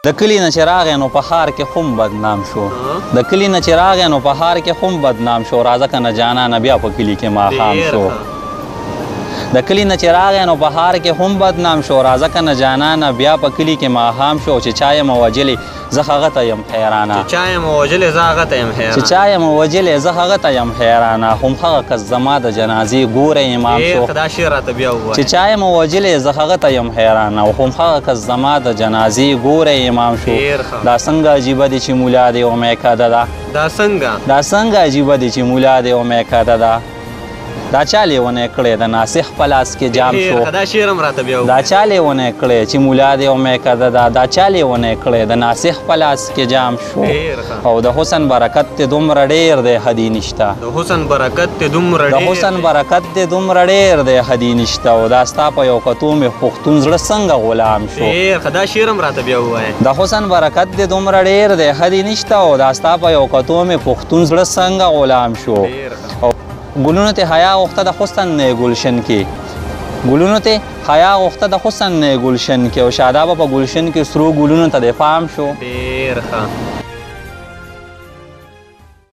د کلي نه چې راغی نو په ښار کې هم بدنام شو. د کلي نه چې راغی نو په ښار کې هم بدنام شو. راځه که نه جانانه بیا په کلي کې ماښام شو. د کلي نه چې راغی نو په ښار کې هم بدنام شو. راځه که نه جانانه بیا په کلي کې ماښام شو. چې چا یم وژلی زه هغه ته یم حیرانه. چې چا یم وژلی زه هغه ته یم حیرانه. چې چا یم وژلی زه هغه ته یم حیرانه. هم هغه کس زما د جنازې ګوره امام شو. دا شعر راته بیا ووایه. چې چا یم وژلی زه هغه ته یم حیرانه. او هم هغه کس زما د جنازې ګوره امام شو. دا څنګه عجیبه دی چې مولا دی او میکده ده. دا څنګه دا څنګه عجیبه دی چې مولا دی او میکده ده. دا چا لیونی کړی د ناصح په لاس کې جام شو. دا شعر هم راته بیا. دا چا لیونی کړی چې مولا دی او میکده ده. دا چا لیونی کړی د ناصح په لاس کې جام شو. او د حسن برکت ته دومره ډېر دی حدی نشته. د حسن برکت ته دومره ډېر، د حسن برکت ته دومره ډېر دی حدی نشته. او دا ستا په یو کتو مې پښتون زړه څنګه غلام شو. دا شعر هم راته بیا ووایه. د حسن برکت ته دومره ډېر دی حدی نشته. او دا ستا په یو کتو مې پښتون زړه څنګه غلام شو. او ګلونو ته حیا غوښته د حسن نه ګلشن کې. ګلونو ته حیا غوښته د حسن نه ګلشن کې. او شادابه په ګلشن کې سرو ګلونو ته د پام شو. ډېر ښه.